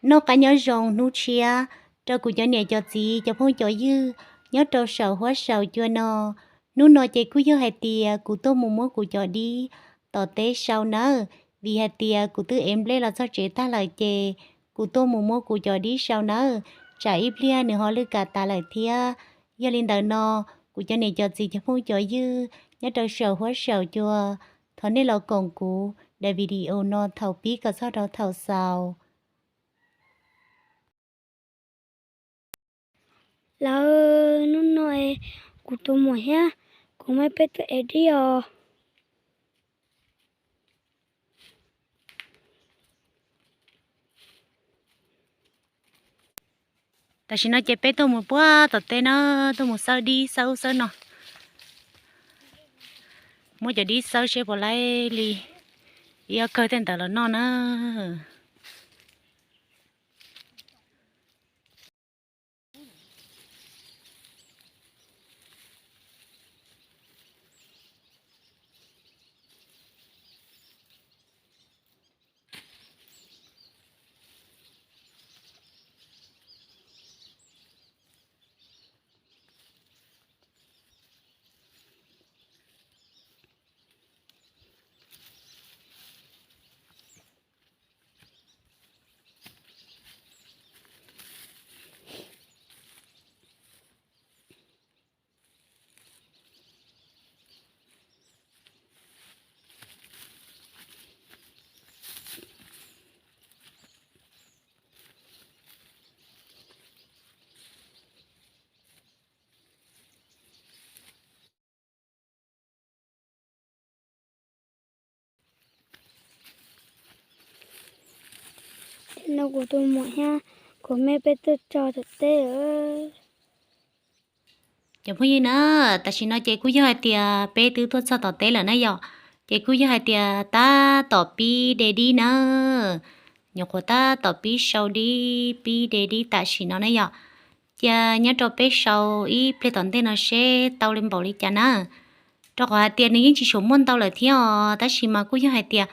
Noj qab nyob zoo hnub tshiab rau kuv cov niam cov txiv cov phooj cov ywg nyob rau saum huab saum cua no. Hnub no ces kuj yog hais tias kuv tuaj mus muab kuv cov dib tom teb sau nawb, vim hais tias kuv twb ev nplej los txog tsev tag lawm ces kuv tuaj mus muab kuv cov dib sau nawb, tsam ib pliag nws ho lwj kam tas lawm thiab. Yog li ntawd no, kuv cov niam cov txiv cov phooj cov ywg nyob rau saum huab saum cua, thov nej los koom kuv daim video no thaum pib kom txog rau thaum xaus. Lawv, hnub no kuv tus muam thiab kuv me peb tuaj ev dib os. Tam sim no ces peb tuaj mus puag tom teb na, tuaj mus xawb dib xawb ub xawb no. Muab cov dib xawb seb puas laib li ib ob kawg tej ntawd los noj na. No kuv tus muam thiab kuv me peb tuaj tso tom teb. Cov phooj ywg na, tam sim no ces kuj yog hais tias peb twb tuaj txog tom teb lawm na yom. Ces kuj yog hais tias tab tom pib de dib na. Nyuam qhuav tab tom pib sau dib, pib de dib tam sim no na yom. Cia nyob rau peb sau ib pliag tom ntej no seb tau li npaum li cas na. Rau qhov hais tias nws yeej tsis tshua muaj ntau lawm thiab os, tab sis mas kuj yog hais tias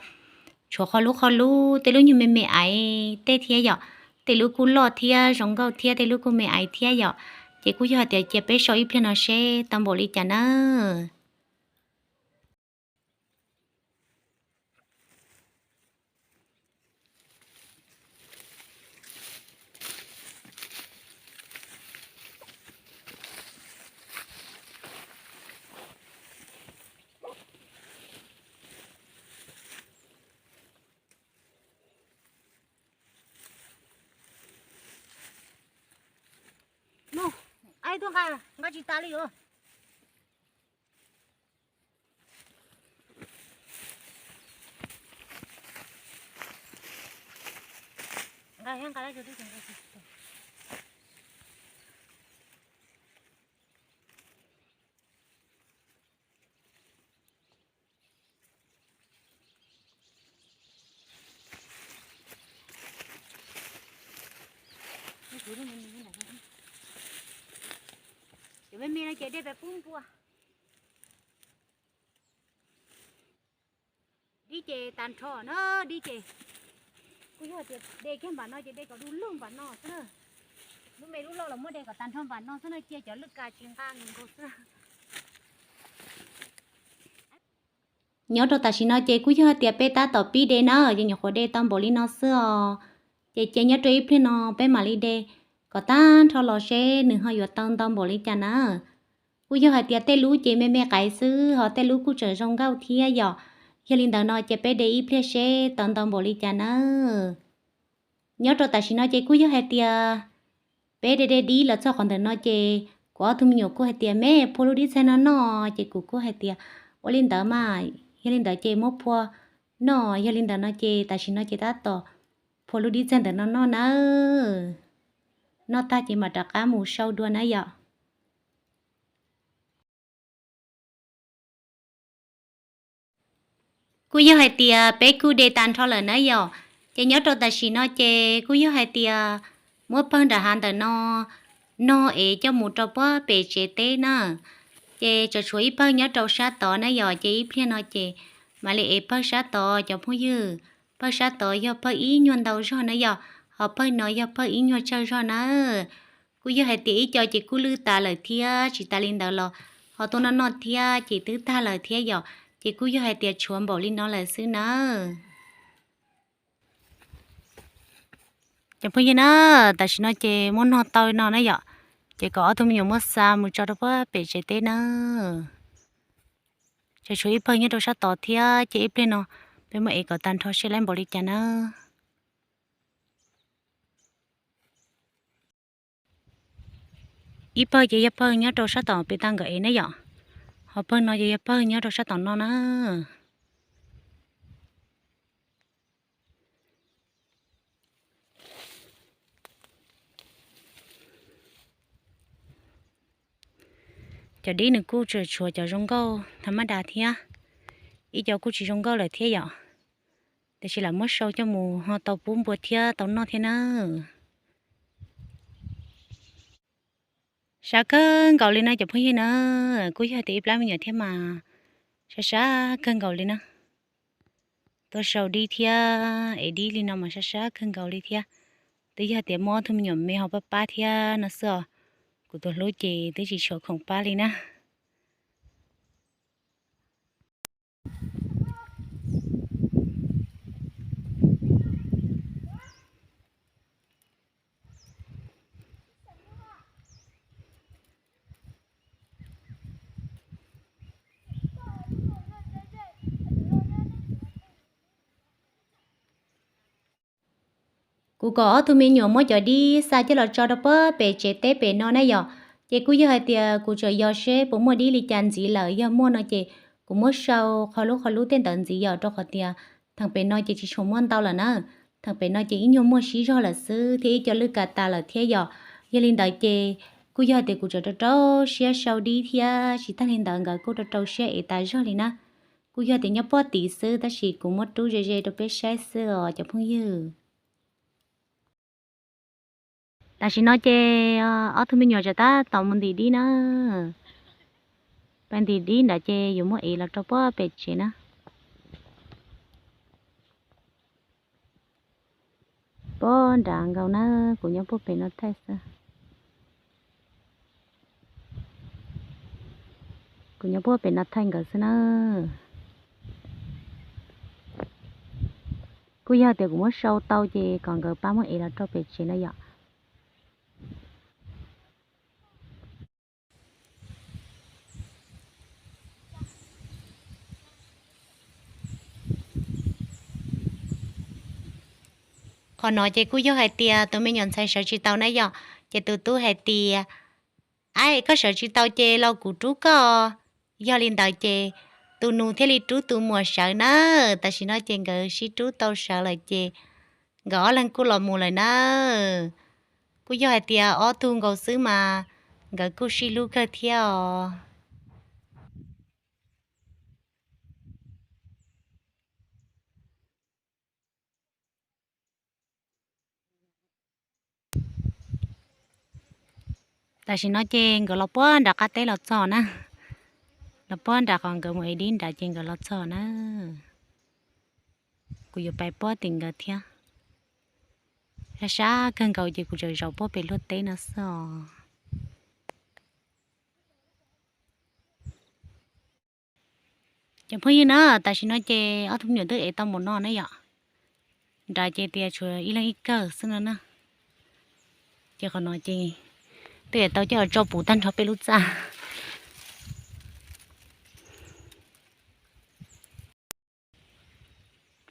tshuav qhov lub qhov lub tej lub nyuag me me aiv tej thiab yom. Tej lub kuj loj thiab zoo nkauj thiab tej lub kuj me aiv thiab yom. Ces kuj yog hais tias cia peb sau ib pliag no seb tau npaum li cas na. Aib tuaj nqa, nqa tsis tas li os. Cov me me no ces de peb pub npua. Dib ces tag nrho na, dib ces kuj yog tias de kiag npaum no ces de kom du lug npaum no xwb na. Lub me lub loj los muab de kom tag nrho npaum no xwb na, cia cov lwj ka tsis nqa nkaus xwb. Nyob rau tam sim no ces kuj yog hais tias peb tab tom pib de na, ces nyuam qhuav de tau npaum li no xwb os. Ces cia nyob rau ib pliag no peb mam li de kom tag nrho los seb nws ho yuav tau ntau npaum li cas na. Kuj yog hais tias tej lub ces me me qaiv xwb, ho tej lub kuj tseem zoo nkauj thiab yom. Yog li ntawd no ces peb de ib pliag seb tau ntau npaum li cas na. Nyob rau tam sim no ces kuj yog hais tias peb de de dib los txog qhov ntawm no ces kuv ob tug me nyuam kuj hais tias, me phua lub dib txaig no noj, ces kuv kuj hais tias, ua li ntawd mas, yog li ntawd ces muab phua noj. Yog li ntawd no ces tam sim no ces tab tom phua lub dib txaig ntawm no noj na. Noj tag ces mam rov qab mus sau dua na yom. Kuj yog hais tias peb kuj de tag nrho lawm na yom. Ces nyob rau tam sim no ces kuj yog hais tias muab pawg nram hav ntawm no nog es coj mus rau puag pem tsev teb na. Ces tseem tshuav ib pawg nyob rau sab tod na yom, ces ib pliag no ces mam li ev pawg sab tod cov phooj ywg. Pawg sab tod yog pawg ib nyuag ntau zog na yom, Ho pawg no yog pawg ib nyuag tsawg zog na. Kuj yog hais tias ib co ces kuj lwj tas lawm thiab, tsis tas li ntawd los ho tuaj noj noj thiab ces twb tag lawm thiab yom. Ces kuj yog hais tias tshuav npaum li no lawm xwb na. Cov phooj ywg na, tam sim no ces muab nog tau no na yom, ces kom ob tug me nyuam muab xa mus tso rau puag pem tsev teb na. Ces tshuav ib pawg nyob rau sab tod thiab, ces ib pliag no peb muab ev kom tag nrho seb lawv npaum li cas na. Ib pawg ces yog pawg nyob rau sab tom pem tag nkawd ev na yom, ho pawg no ces yog pawg nyob rau sab tom no na. Cov dib nws kuj tseem tshuav cov zoo nkauj tha maj das thiab, ib co kuj tsis zoo nkauj lawm thiab yom. Tiam sis lam muab sau coj mus ho tau pub npua thiab tau noj thiab na. Sab kawg nkaus li na cov phooj ywg na, kuj yog tias ib plab me nyuam thiab mas sab sab kawg nkaus li na. Tuaj sau dib thiab ev dib li no mas sab sab kawg nkaus li thiab. Twb yog tias muaj ob tug me nyuam me ho pab pab thiab no xwb os. Kuv tus hlub ces twb tsis tshuav khoom pab li na. Kuv kom ob tug me nyuam muab cov dib xa coj los tso rau puag pem tsev teb pem no na yom. Ces kuj yog hais tias kuv tseem yos seb puas muaj dib li cas ntxiv lawm, yog muaj no ces kuv muab sau qhov lub qhov lub tej ntawd ntxiv yom, rau qhov tias theem pem no ces tsis tshua muaj ntau lawm na. Theem pem no ces ib nyuag muaj sib zog lawm xwb thiab ib co lwj kas tas lawm thiab yom. Yog li ntawd ces kuj yog hais tias kuv tseem rau rau siab sau dib thiab, tsis tag li ntawd nkawd kuj rau rau siab ev tas zog li na. Kuj yog tias nyob puag tid xwb tab sis kuv muab rub ze ze rau peb saib xwb os cov phooj ywg. Tam sim no ces ob tug me nyuam tseem tab tom mus ntim dib na. Pab ntim dib nrad ces yuav muab ev los rau puag pem tsev na. Puag nrad nkaus na, kuv nyob puag pem no thaij xwb. Kuv nyob puag pem no thaij nkawd xwb na. Kuj yog tias kuv muab sau tau ces kom nkawd pab muab ev los rau pem tsev na yom. Qhov no ces kuj yog hais tias tus me nyuam ntxhais sawv tsis tau na yom, ces tus tub hais tias, Ab, koj sawv tsis tau ces los kuv rub koj. Yog li ntawd ces tus nus thiaj li rub tus muam sawv na. Tam sim no ces nkawd sib rub tau sawv lawm ces nkawd ob leeg kuj los mus lawm na. Kuj yog hais tias ob tug nkaus xwb mas nkawd kuj sib hlub kawg thiab os. Tam sim no ces nkawd los puag nram qab teb los txog na. Los puag nram qhov nkawd mus ev dib nrad ces nkawd los txog na. Kuv yuav pais puag tim nkawd thiab. Sab sab kawg nkaus ces kuv tseem zaum puag pem luag teb no xwb os. Cov phooj ywg na, tam sim no ces ob tug me nyuam twb ev tau npaum no na yom. Nrad ces tias tshuav ib leeg ib kawm xwb no na. Ces qhov no ces twb ev tau coj los tso puv tag nrho peb lub txaj.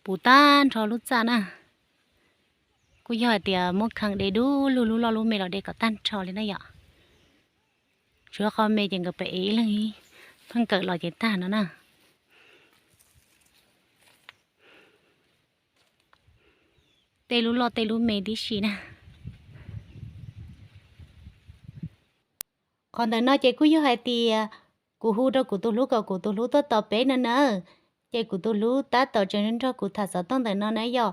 Puv tag nrho lub txaj na. Kuj yog hais tias muab khee de du lug lub loj lub me los de kom tag nrho li na yom. Tshuav qhov me ces nkawd pab ev ib leeg pheej kawm los ces tag no na. Tej lub loj tej lub me tib si na. Qhov ntawm no ces kuj yog hais tias kuv hu rau kuv tus hlub kom kuv tus hlub tuaj tos peb no na. Ces kuv tus hlub tab tom tseem nrog kuv tham xov tooj ntawm no na yom.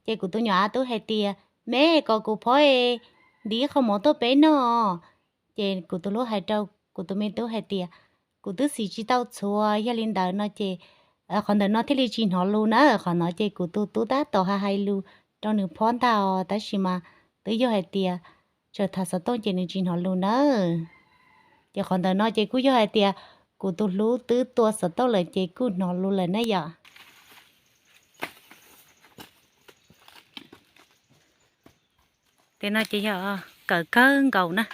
Ces kuv tus nyuam a tub hais tias, Me, kom kuv phob ntim ib qho mov tuaj peb noj. Ces kuv tus hlub hais rau kuv tus me tub hais tias, Kuv twb xim tsis tau txhuav, yog li ntawd no ces qhov ntawm no thiaj li tsis hnov lus na. Qhov no ces kuv tus tub tab tom hais hais lus rau nws phob ntag os, tab sis mas twb yog hais tias tseem tham xov tooj ces nws tsis hnov lus nawb. Ces qhov ntawm no ces kuj yog hais tias kuv tus hlub twb tua xov tooj lawm ces kuj hnov lus lawm na yom. Tej no ces yog kawm kawg nkaus na,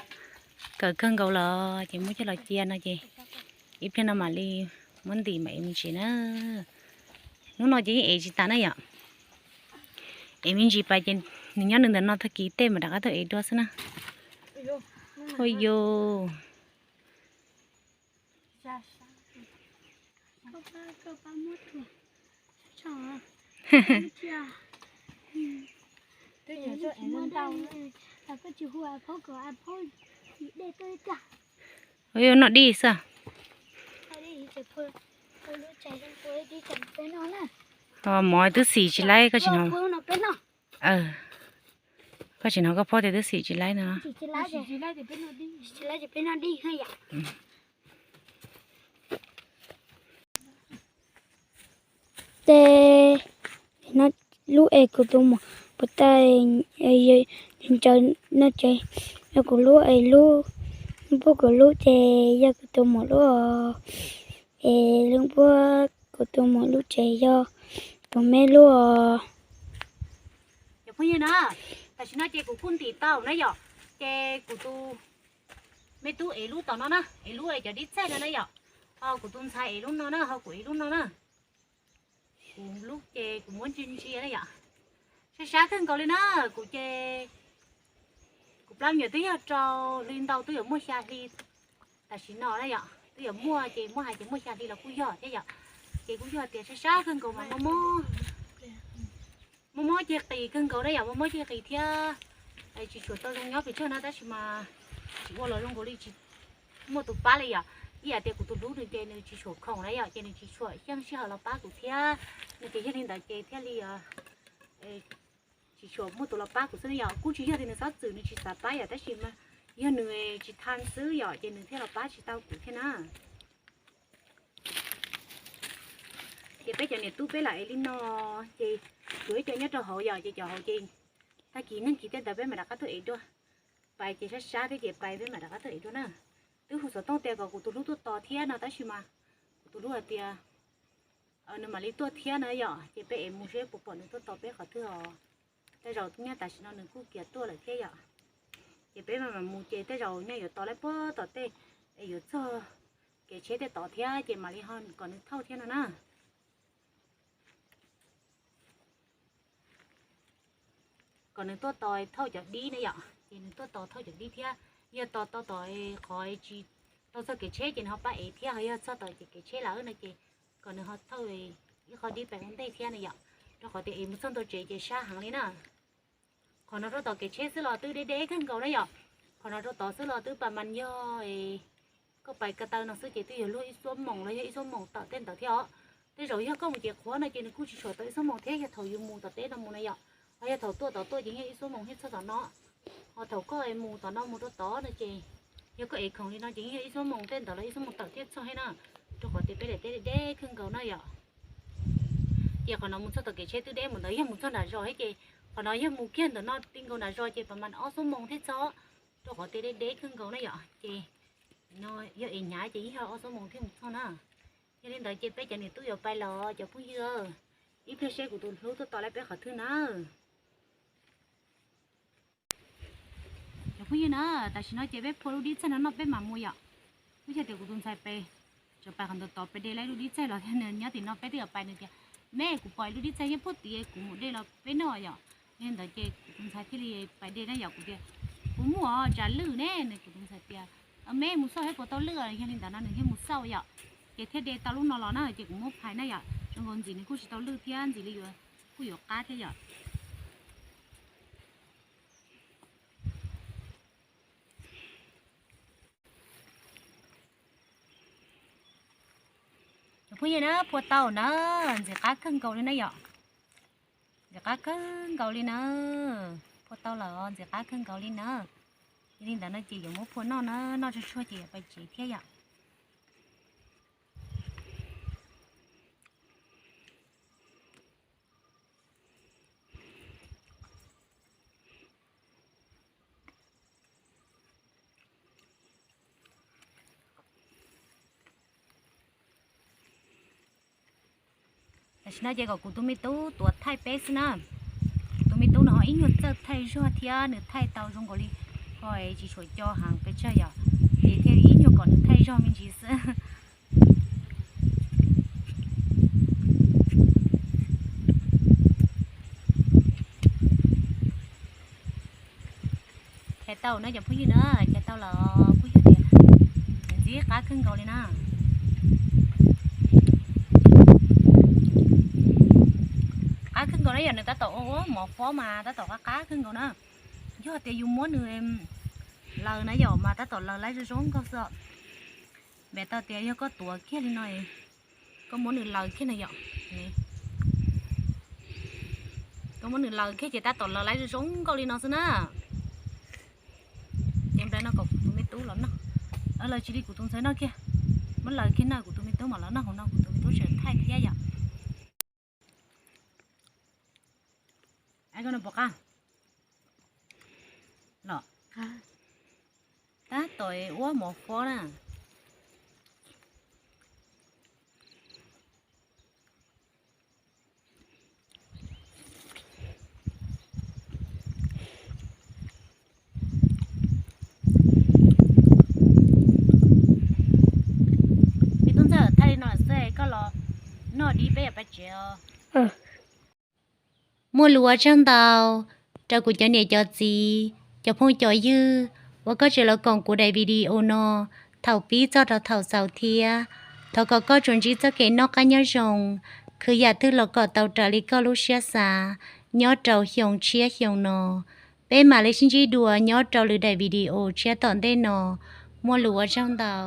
kawm kawg nkaus los ces muab coj los cia no ces ib pliag no mam li muab ntim mam ev me ntsis na. Hnub no ces yeej ev tsis tas na yom. Ev me ntsis pais ces nws nyob nws ntawm no tag kis tej mam rov qab tuaj ev dua xwb na. Ua yus. Ua yus noj dib xwb. Mov twb xim tsis laib koj tsis hnov. Koj tsis hnov koj phob tias twb xim tsis laib no. Ces lub es kuv tus muam puas tau ntsaws no ces yog kuv lub es lub, lub npuab kuv lub ces yog kuv tus muam lub os. Es lub npuab kuv tus muam lub ces yog tus me lub os. Cov phooj ywg na, tam sim no ces kuv kuj ntim tau na yom, ces kuv tus me tub ev lub tom no na, ev lub es cov dib txaij no na yom, ho kuv tus ntxhais ev lub no na, ho kuv ev lub no na. Kuv lub ces kuv muab ntsia ntsia na yom. Sab sab kawg nkaus li na, kuv ces kuv plab me nyuam twb yog rau hli ntau twb yuav muaj xya hli tam sim no na yom, twb yuav muaj ces muaj hais tias muaj xya hli los kuj yog thiab yom. Ces kuj yog tias sab sab kawg nkaus mas mob mob ceg qis kawg nkaus na yom, mob mob ceg qis thiab tsis tshua tau zoo nyob pes tsawg na, tab sis mas tsis ua los zoo nkaus li tsis muaj tus pab li yom. Ib yam tias kuv tus hlub nws ces nws tsis tshua khoom na yom, ces nws tsis tshua xyeej sij hawm los pab kuv thiab, nws ces yog li ntawd ces thiaj li tsis tshua muaj tus los pab kuv xwb na yom. Kuj tsis yog tias nws txhob txwm nws tsis xav pab yom, tab sis mas yog nws tsis tha xwb yom, ces nws thiaj los pab tsis tau kuv thiab na. Ces peb cov niam tub peb lam ev li no, ces tshuav ib co nyob rau hauv yom, ces cov hauv ces tag kis neeg kis tej ntawd peb mam rov qab tuaj ev dua. Pais ces sab sab thiab ces pais peb mam rov qab tuaj ev dua na. Twb hu xov tooj tias kom kuv tus hlub tuaj tos thiab no tab sis mas kuv tus hlub hais tias nws mam li tuaj thiab na yom, ces peb ev mus seb puas pom nws tuaj tos peb qhov twg os. Tej zaum nyob tam sim no nws kuj kiav tuaj lawm thiab yom. Ces peb mam mam mus ces tej zaum nyob yuav tos lawm puag tom tej es yuav txog kev tsheb tej tod thiab ces mam li ho kom nws thauj thiab no na. Kom nws tuaj tos thauj cov dib na yom, ces nws tuaj tos thauj cov dib thiab. Yog tos tau tom qhov tsis tau txog kev tsheb ces nws ho pab ev thiab, ho yog txog tom kev tsheb lawm no ces kom nws ho thauj ib qho dib pem ua ntej thiab na yom, rau qhov tias ev mus txog ntua tsev ces sab heev li na. Qhov no rau tom kev tsheb xwb los twb deb deb kawg nkaus na yom. Qhov no rau tod xwb los twb pas mas yog koj pais ko taw no xwb ces twb yuav luag ib xuab moos los yog ib xuab moos tawm tej ntawd thiab os. Tej zaum yog koj mus ces qhuav no ces nws kuj tsis tshua tau ib xuab moos thiab, yog thaum yus mus tom teb no mus na yom. Ho yog thaum tuaj tom tuaj ces yog ib xuab moos thiaj txog tom no. Ho thaum koj mus tom no mus rau tod no ces yog koj ev khoom li no ces yog ib xuab moos tej ntawd los ib xuab moos tawm thiaj txog thiab na. Rau qhov tias peb daim teb deb deb kawg nkaus na yom. Ces qhov no mus txog tom kev tsheb twb deb mus ntawd, yog mus txog nram zos thiab ces qhov no yog mus kiag ntawm no ti nkaus nram zos ces pas mas ob xuab moos thiaj txog, rau qhov tias deb deb kawg nkaus na yom. Ces no yog ev hnyav ces yog ob xuab moos thiaj mus txog na. Yog li ntawd ces peb cov niam tub yuav pais los cov phooj ywg, ib pliag seb kuv tus hlub tuaj tos lawm peb qhov twg na. Cov phooj ywg na, tam sim no ces peb phua lub dib txaij no noj peb mam mus yom. Kuj yog tias kuv tus ntxhais pem, tseem pais qhov ntawd tod pem de lawm lub dib txaij los thiab, nws nyob tim no peb twb yuav pais, nws tias, me, kuv pom lub dib txaij nyob puag tid, kuv mus de los peb noj yom. Yog li ntawd ces kuv tus ntxhais thiaj li pais de na yom. Kuv tias, kuv muaj tsav lwj ne, nws kuv tus ntxhais tias, me mus xauj seb puas tau lwj. Yog li ntawd no nws thiaj mus xauj yom, ces thiaj de tau lub no los na, ces kuv muab phais na yom. Zoo nkaus ntxim nws kuj tsis tau lwj thiab, ntxim li yuav kuj yuav qab thiab yom. Cov phooj ywg na, phua tau na, ntxim qab kawg nkaus li na yom. Ntxim qab kawg nkaus li na. Phua tau lawm, ntxim qab kawg nkaus li na. Yog li ntawd no ces yuav muab phua noj na, noj tsuag tsuag ces yuav pais tsev thiab yom. Tam sim no ces kom kuv tus me tub tuav thaij peb xwb na. Kuv tus me tub no ho ib nyuag txawj thaij zog thiab nws thaij tau zoo nkaus li, ho tsis tshua co heev pes tsawg yom, ces thiaj ib nyuag kom nws thaij zog me ntsis xwb. Khiav tau na cov phooj ywg na, khiav tau los kuj yog tias ntxim qab kawg nkaus li na. Qab kawg nkaus na yom, nws tab tom ua ua mov fob mas tab tom qab qab kawg nkaus na. Yog tias yus muab nws laws na yom mas tab tom laws laib zoo zoo nkauj xwb. Vim tau tias yog koj tuav kiag li no, koj muab nws laws kiag na yom, koj muab nws laws kiag ces tab tom laws laib zoo zoo nkauj li no xwb na. Ces nplai no kom kuv tus me tub los noj, laws tsis li kuv tus ntxhais noj kiag, muab laws kiag no kuv tus me tub mam los noj hauv no, kuv tus me tub tseem thaij thiab yom. Los, tab tom ua mov fob na. Me tub ntxawm, thaij li no xwb koj los noj dib peb yuav pab tsev os. Muaj lus ua tsaug ntau rau kuv cov niam cov txiv, cov phooj cov ywg uas koj tseem los koom kuv daim video no thaum pib txog rau thaum xaus thiab. Thov kom koj tsuas ntsib txoj kev noj qab nyob zoo, khwv yam twg los kom tau raws li koj lub siab xav nyob rau xyoo tshiab xyoo no. Peb mam li sib ntsib dua nyob rau lwm daim video tshiab tom ntej no. Muaj lus ua tsaug ntau.